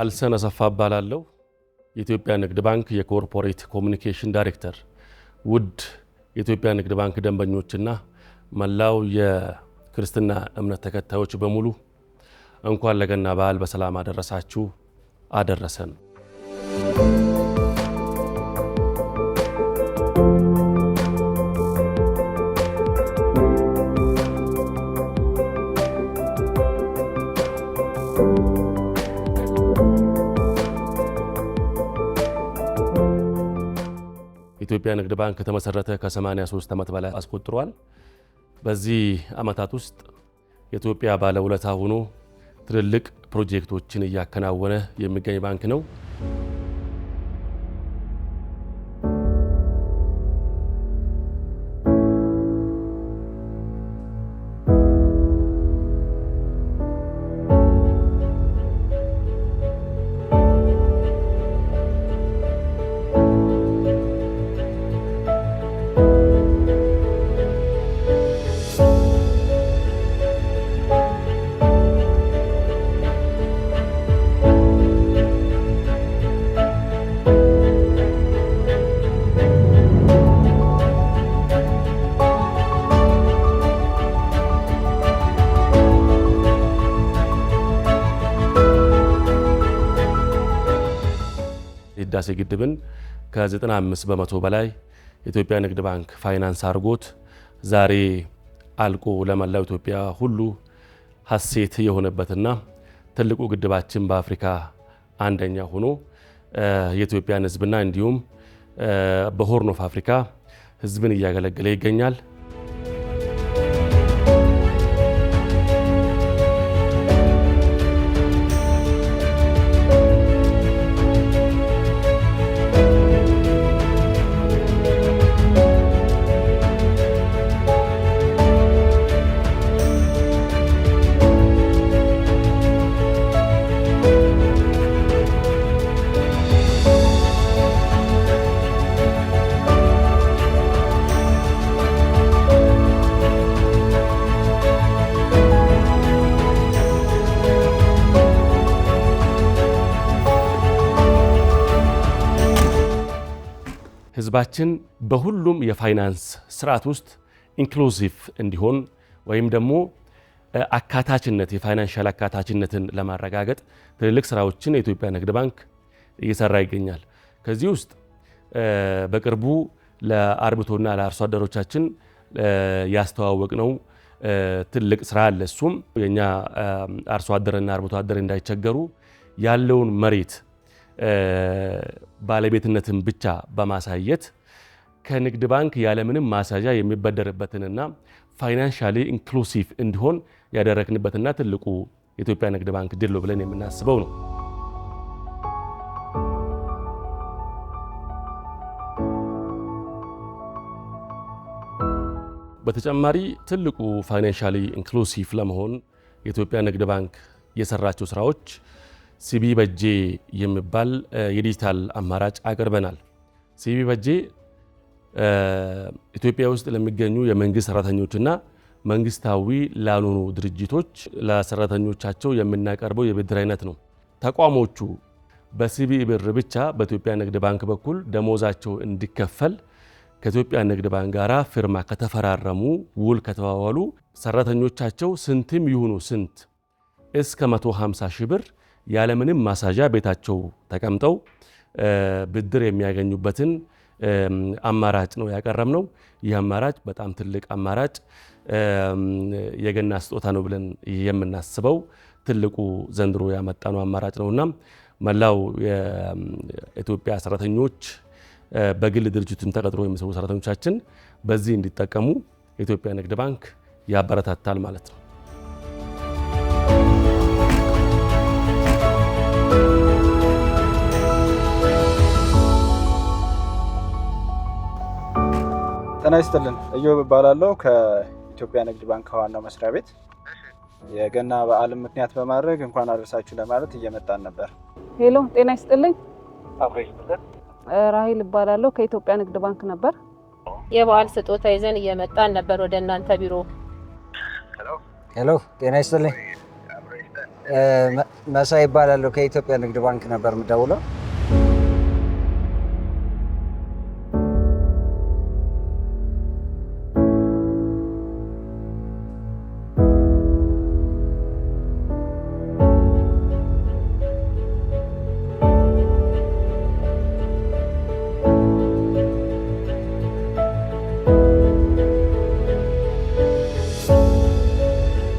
አልሰን አሰፋ እባላለሁ። የኢትዮጵያ ንግድ ባንክ የ corporate communication ዳይሬክተር። ውድ የኢትዮጵያ ንግድ ባንክ ደንበኞችና መላው የክርስትና እምነት ተከታዮች በሙሉ እንኳን ለገና በዓል በሰላም አደረሳችሁ አደረሰን። የኢትዮጵያ ንግድ ባንክ ከተመሰረተ ከ83 ዓመት በላይ አስቆጥሯል። በዚህ ዓመታት ውስጥ የኢትዮጵያ ባለውለታ ሆኖ ትልልቅ ፕሮጀክቶችን እያከናወነ የሚገኝ ባንክ ነው። የህዳሴ ግድብን ከ95% በላይ የኢትዮጵያ ንግድ ባንክ ፋይናንስ አድርጎት ዛሬ አልቆ ለመላው ኢትዮጵያ ሁሉ ሀሴት የሆነበትና ትልቁ ግድባችን በአፍሪካ አንደኛ ሆኖ የኢትዮጵያን ሕዝብና እንዲሁም በ Horn of Africa ሕዝብን እያገለገለ ይገኛል። ህዝባችን በሁሉም የፋይናንስ ስርዓት ውስጥ inclusive እንዲሆን ወይም ደግሞ አካታችነት የ financial አካታችነትን ለማረጋገጥ ትልልቅ ስራዎችን የኢትዮጵያ ንግድ ባንክ እየሰራ ይገኛል። ከዚህ ውስጥ በቅርቡ ለአርብቶና ለአርሶ አደሮቻችን ያስተዋወቅነው ትልቅ ስራ አለ። እሱም የእኛ አርሶ አደርና አርብቶ አደር እንዳይቸገሩ ያለውን መሬት ባለቤትነትን ብቻ በማሳየት ከንግድ ባንክ ያለምንም ማስያዣ የሚበደርበትንና financially inclusive እንዲሆን ያደረግንበትና ትልቁ የኢትዮጵያ ንግድ ባንክ ድል ብለን የምናስበው ነው። በተጨማሪ ትልቁ financially inclusive ለመሆን የኢትዮጵያ ንግድ ባንክ የሰራቸው ስራዎች CBE በጄ የሚባል የዲጂታል አማራጭ አቅርበናል። CBE በጄ ኢትዮጵያ ውስጥ ለሚገኙ የመንግስት ሰራተኞችና መንግስታዊ ላልሆኑ ድርጅቶች ለሰራተኞቻቸው የምናቀርበው የብድር አይነት ነው። ተቋሞቹ በ CBE ብር ብቻ በኢትዮጵያ ንግድ ባንክ በኩል ደሞዛቸው እንዲከፈል ከኢትዮጵያ ንግድ ባንክ ጋር ፊርማ ከተፈራረሙ፣ ውል ከተዋዋሉ ሰራተኞቻቸው ስንትም ይሁኑ ስንት እስከ 150 ሺህ ብር ያለምንም ማስያዣ ቤታቸው ተቀምጠው ብድር የሚያገኙበትን አማራጭ ነው ያቀረብነው። ይህ አማራጭ በጣም ትልቅ አማራጭ የገና ስጦታ ነው ብለን የምናስበው ትልቁ ዘንድሮ ያመጣነው አማራጭ ነውና መላው የኢትዮጵያ ሰራተኞች በግል ድርጅቱን ተቀጥሮ የሚሰሩ ሰራተኞቻችን በዚህ እንዲጠቀሙ የኢትዮጵያ ንግድ ባንክ ያበረታታል ማለት ነው። ጤና ይስጥልን። እዮብ እባላለሁ ከኢትዮጵያ ንግድ ባንክ ዋናው መስሪያ ቤት። የገና በዓልን ምክንያት በማድረግ እንኳን አደረሳችሁ ለማለት እየመጣን ነበር። Hello፣ ጤና ይስጥልኝ። ራሂል እባላለሁ፣ ከኢትዮጵያ ንግድ ባንክ ነበር። የበዓል ስጦታ ይዘን እየመጣን ነበር ወደ እናንተ ቢሮ። Hello፣ ጤና ይስጥልኝ። መሳይ እባላለሁ፣ ከኢትዮጵያ ንግድ ባንክ ነበር የምደውለው።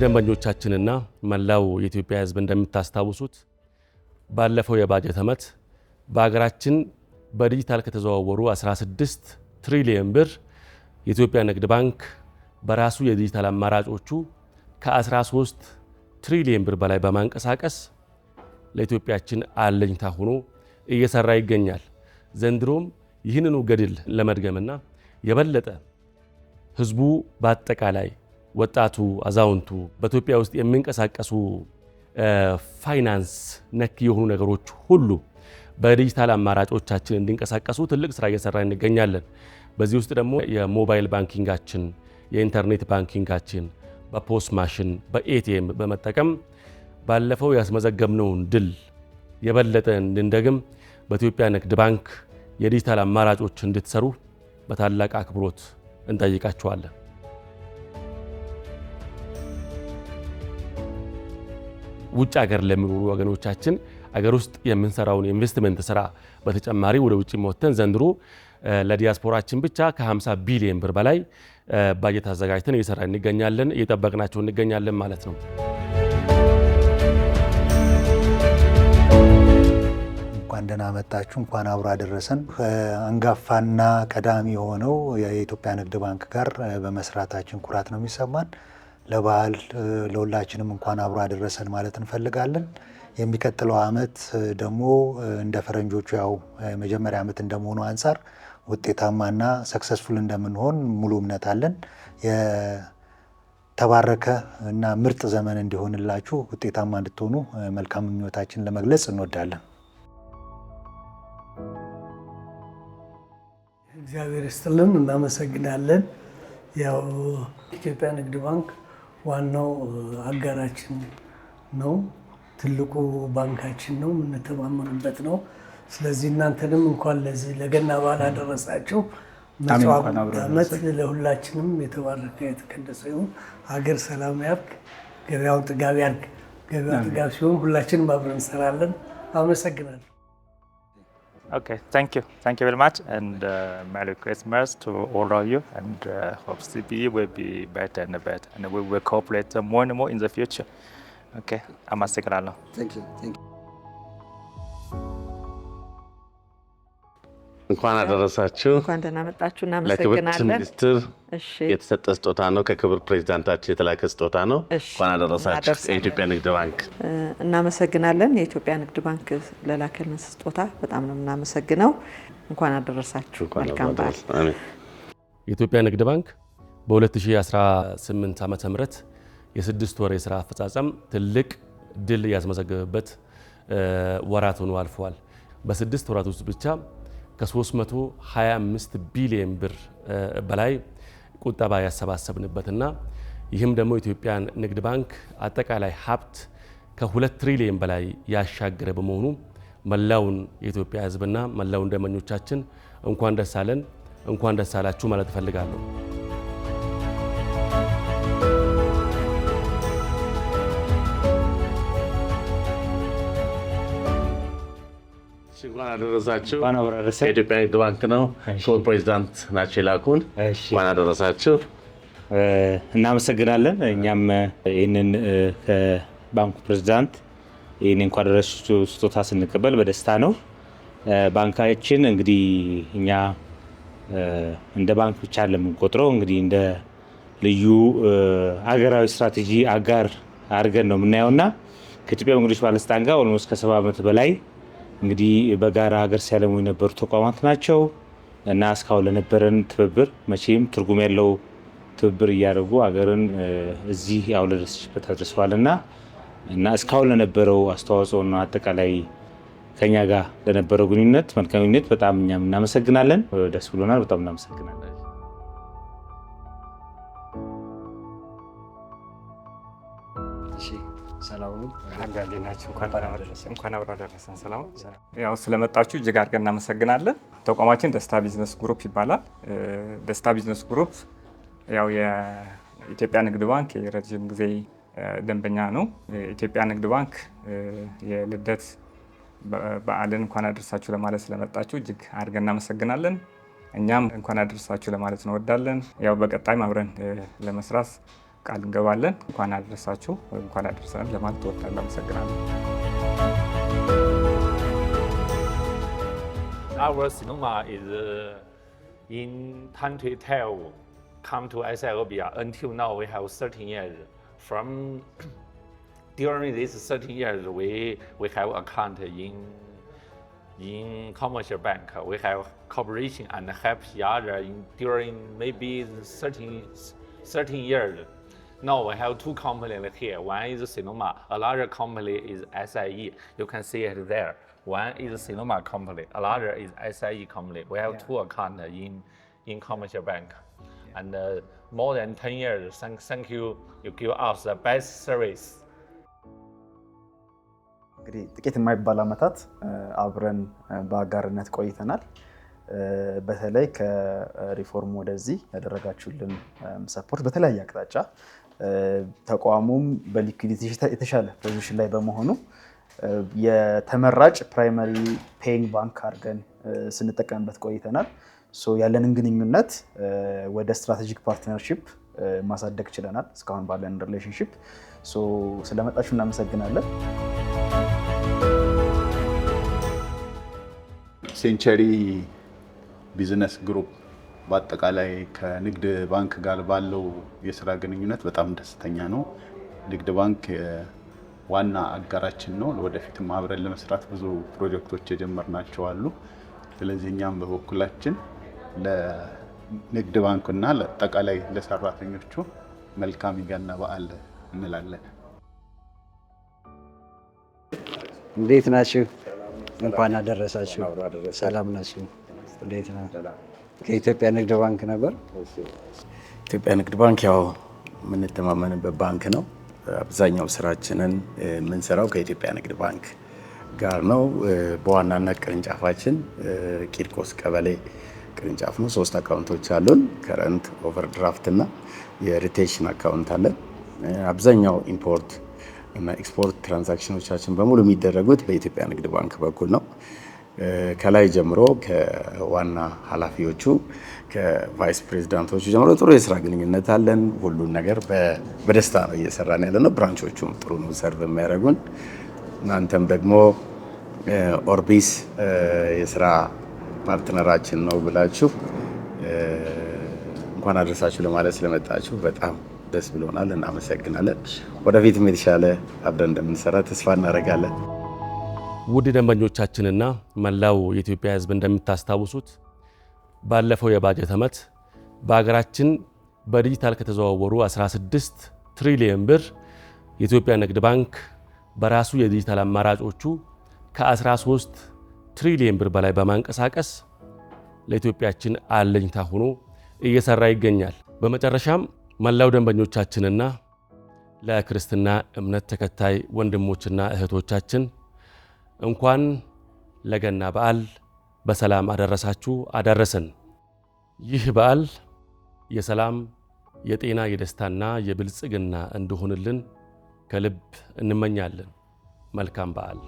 ደንበኞቻችንና መላው የኢትዮጵያ ሕዝብ እንደምታስታውሱት ባለፈው የባጀት ዓመት በሀገራችን በዲጂታል ከተዘዋወሩ 16 ትሪሊየን ብር የኢትዮጵያ ንግድ ባንክ በራሱ የዲጂታል አማራጮቹ ከ13 ትሪሊየን ብር በላይ በማንቀሳቀስ ለኢትዮጵያችን አለኝታ ሆኖ እየሰራ ይገኛል። ዘንድሮም ይህንኑ ገድል ለመድገምና የበለጠ ህዝቡ በአጠቃላይ ወጣቱ፣ አዛውንቱ በኢትዮጵያ ውስጥ የሚንቀሳቀሱ ፋይናንስ ነክ የሆኑ ነገሮች ሁሉ በዲጂታል አማራጮቻችን እንዲንቀሳቀሱ ትልቅ ስራ እየሰራ እንገኛለን። በዚህ ውስጥ ደግሞ የ mobile banking ኣችን፣ የ internet banking ኣችን በ POS machine፣ በ ATM በመጠቀም ባለፈው ያስመዘገብነውን ድል የበለጠ እንድንደግም በኢትዮጵያ ንግድ ባንክ የዲጂታል አማራጮች እንድትሰሩ በታላቅ አክብሮት እንጠይቃችኋለን። ውጭ ሀገር ለሚኖሩ ወገኖቻችን አገር ውስጥ የምንሰራውን የኢንቨስትመንት ስራ በተጨማሪ ወደ ውጭ ወጥተን ዘንድሮ ለዲያስፖራችን ብቻ ከ50 ቢሊዮን ብር በላይ ባጀት አዘጋጅተን እየሰራ እንገኛለን፣ እየጠበቅናቸው እንገኛለን ማለት ነው። እንኳን ደህና መጣችሁ፣ እንኳን አብሮ አደረሰን። አንጋፋና ቀዳሚ የሆነው የኢትዮጵያ ንግድ ባንክ ጋር በመስራታችን ኩራት ነው የሚሰማን። ለበዓል ለሁላችንም እንኳን አብሮ አደረሰን ማለት እንፈልጋለን። የሚቀጥለው ዓመት ደግሞ እንደ ፈረንጆቹ ያው መጀመሪያ ዓመት እንደመሆኑ አንጻር ውጤታማና successful እንደምንሆን ሙሉ እምነት አለን። የተባረከ እና ምርጥ ዘመን እንዲሆንላችሁ፣ ውጤታማ እንድትሆኑ መልካም ምኞታችንን ለመግለጽ እንወዳለን። እግዚአብሔር ይስጥልን፣ እናመሰግናለን። ያው ኢትዮጵያ ንግድ ባንክ ዋናው አጋራችን ነው፣ ትልቁ ባንካችን ነው፣ የምንተማመንበት ነው። ስለዚህ እናንተንም እንኳን ለዚህ ለገና በዓል አደረሳችሁ። መጪው ዓመት ለሁላችንም የተባረከ የተቀደሰ ይሁን። ሀገር ሰላም ያርግ፣ ገበያውን ጥጋብ ያርግ። ገበያው ጥጋብ ሲሆን ሁላችንም አብረን እንሰራለን። አመሰግናለሁ። Okay, thank you. Thank you very much, and Merry Christmas to all of you. And hope CBE will be better and better, and we will cooperate more and more in the future. Okay, አመሰግናለሁ። Thank you. Thank you. እንኳን አደረሳችሁ። እንኳን ደህና መጣችሁ። ለክብርት እናመሰግናለን። ሚኒስትር የተሰጠ ስጦታ ነው። ከክብር ፕሬዚዳንታችን የተላከ ስጦታ ነው። እንኳን አደረሳችሁ። እናደርሳለን። የኢትዮጵያ ንግድ ባንክ። እናመሰግናለን። የኢትዮጵያ ንግድ ባንክ ለላከልን ስጦታ በጣም ነው የምናመሰግነው። እንኳን አደረሳችሁ። መልካም በዓል። አሜን። የኢትዮጵያ ንግድ ባንክ በ2018 ዓ.ም የ6 ወር የስራ አፈጻጸም ትልቅ ድል ያስመዘገበበት ወራት ሆኖ አልፈዋል። በ6 ወራት ውስጥ ብቻ ከ325 ቢሊዮን ብር በላይ ቁጠባ ያሰባሰብንበትና ይህም ደግሞ የኢትዮጵያን ንግድ ባንክ አጠቃላይ ሀብት ከ2 ትሪሊየን በላይ ያሻገረ በመሆኑ መላውን የኢትዮጵያ ሕዝብና መላውን ደንበኞቻችን እንኳን ደስ አለን፣ እንኳን ደስ አላችሁ ማለት እፈልጋለሁ። እንኳን አደረሳችሁ። የኢትዮጵያ ንግድ ባንክ ነው። ክቡር ፕሬዚዳንት ናቸው የላኩን። እንኳን አደረሳችሁ። እናመሰግናለን። እኛም ይህንን ከባንኩ ፕሬዚዳንት ይህን እንኳን አደረሳችሁ ስጦታ ስንቀበል በደስታ ነው። ባንካችን እንግዲህ እኛ እንደ ባንክ ብቻ ለምንቆጥረው እንግዲህ እንደ ልዩ አገራዊ ስትራቴጂ አጋር አድርገን ነው የምናየውና ከኢትዮጵያ መንገዶች ባለስልጣን ጋር almost ከ70 ዓመት በላይ እንግዲህ በጋራ ሀገር ሲያለሙ የነበሩ ተቋማት ናቸው እና እስካሁን ለነበረን ትብብር መቼም ትርጉም ያለው ትብብር እያደረጉ ሀገርን እዚህ ያው ለደረሰችበት አድርሰዋልና እና እስካሁን ለነበረው አስተዋጽኦና አጠቃላይ ከኛ ጋር ለነበረው ግንኙነት፣ መልካም ግንኙነት በጣም እኛም እናመሰግናለን። ደስ ብሎናል። በጣም እናመሰግናለን። ሰላም። እንኳን አብሮ አደረሰን። ሰላም። ያው ስለመጣችሁ እጅግ አድርገን እናመሰግናለን። ተቋማችን ደስታ ቢዝነስ ግሩፕ ይባላል። ደስታ ቢዝነስ ግሩፕ ያው የኢትዮጵያ ንግድ ባንክ የረጅም ጊዜ ደንበኛ ነው። የኢትዮጵያ ንግድ ባንክ የልደት በዓልን እንኳን አደረሳችሁ ለማለት ስለመጣችሁ እጅግ አድርገን እናመሰግናለን። እኛም እንኳን አደረሳችሁ ለማለት እንወዳለን። ያው በቀጣይም አብረን ለመስራት ቃል እንገባለን። እንኳን አደረሳችሁ፣ እንኳን አደረሰን ለማለት እወዳለሁ። አመሰግናለሁ። Our Sinoma is in 2012 come to Ethiopia. Until now, we have 13 years. From during these 13 years, we have account in commercial bank. We have cooperation and help each other during maybe 13 years. Now we have two companies here. One is Sinoma, another company is SIE. You can see it there. One is Sinoma company, another is SIE company. We have two accounts in commercial bank. And more than 10 years, thank you, you give us the best service. እንግዲህ ጥቂት የማይባል ዓመታት አብረን በአጋርነት ቆይተናል። በተለይ ከሪፎርም ወደዚህ ያደረጋችሁልን support በተለያየ አቅጣጫ ተቋሙም በ liquidity የተሻለ position ላይ በመሆኑ የተመራጭ primary paying bank አድርገን ስንጠቀምበት ቆይተናል። So ያለንን ግንኙነት ወደ strategic partnership ማሳደግ ችለናል። እስካሁን ባለን relationship ስለመጣችሁ እናመሰግናለን። ሴንቸሪ ቢዝነስ ግሩፕ በአጠቃላይ ከንግድ ባንክ ጋር ባለው የስራ ግንኙነት በጣም ደስተኛ ነው። ንግድ ባንክ ዋና አጋራችን ነው። ወደፊትም አብረን ለመስራት ብዙ ፕሮጀክቶች የጀመርናቸው አሉ። ስለዚህ እኛም በበኩላችን ለንግድ ባንክና ለአጠቃላይ ለሰራተኞቹ መልካም የገና በዓል እንላለን። እንዴት ናችሁ? እንኳን አደረሳችሁ። ሰላም ናችሁ? እንዴት ነው? ከኢትዮጵያ ንግድ ባንክ ነበር። ኢትዮጵያ ንግድ ባንክ ያው የምንተማመንበት ባንክ ነው። አብዛኛው ስራችንን የምንሰራው ከኢትዮጵያ ንግድ ባንክ ጋር ነው። በዋናነት ቅርንጫፋችን ቂርቆስ ቀበሌ ቅርንጫፍ ነው። ሶስት account ኦች አሉን። Current፣ overdraft እና የ retention account አለን። አብዛኛው import እና export transaction ኦቻችን በሙሉ የሚደረጉት በኢትዮጵያ ንግድ ባንክ በኩል ነው። ከላይ ጀምሮ ከዋና ኃላፊዎቹ፣ ከ vice ፕሬዚዳንቶቹ ጀምሮ ጥሩ የስራ ግንኙነት አለን። ሁሉን ነገር በደስታ ነው እየሰራን ያለ ነው። Branch ኦቹም ጥሩ ነው serve የሚያደርጉን። እናንተም ደግሞ ኦርቢስ የስራ partner ኣችን ነው ብላችሁ እንኳን አደረሳችሁ ለማለት ስለመጣችሁ በጣም ደስ ብሎናል። እናመሰግናለን። ወደፊትም የተሻለ አብረን እንደምንሰራ ተስፋ እናደርጋለን። ውድ ደንበኞቻችንና መላው የኢትዮጵያ ሕዝብ፣ እንደምታስታውሱት ባለፈው የባጀት ዓመት በሀገራችን በዲጂታል ከተዘዋወሩ 16 ትሪሊየን ብር የኢትዮጵያ ንግድ ባንክ በራሱ የዲጂታል አማራጮቹ ከ13 ትሪሊየን ብር በላይ በማንቀሳቀስ ለኢትዮጵያችን አለኝታ ሆኖ እየሰራ ይገኛል። በመጨረሻም መላው ደንበኞቻችንና ለክርስትና እምነት ተከታይ ወንድሞችና እህቶቻችን እንኳን ለገና በዓል በሰላም አደረሳችሁ አደረሰን። ይህ በዓል የሰላም፣ የጤና፣ የደስታና የብልጽግና እንዲሆንልን ከልብ እንመኛለን። መልካም በዓል።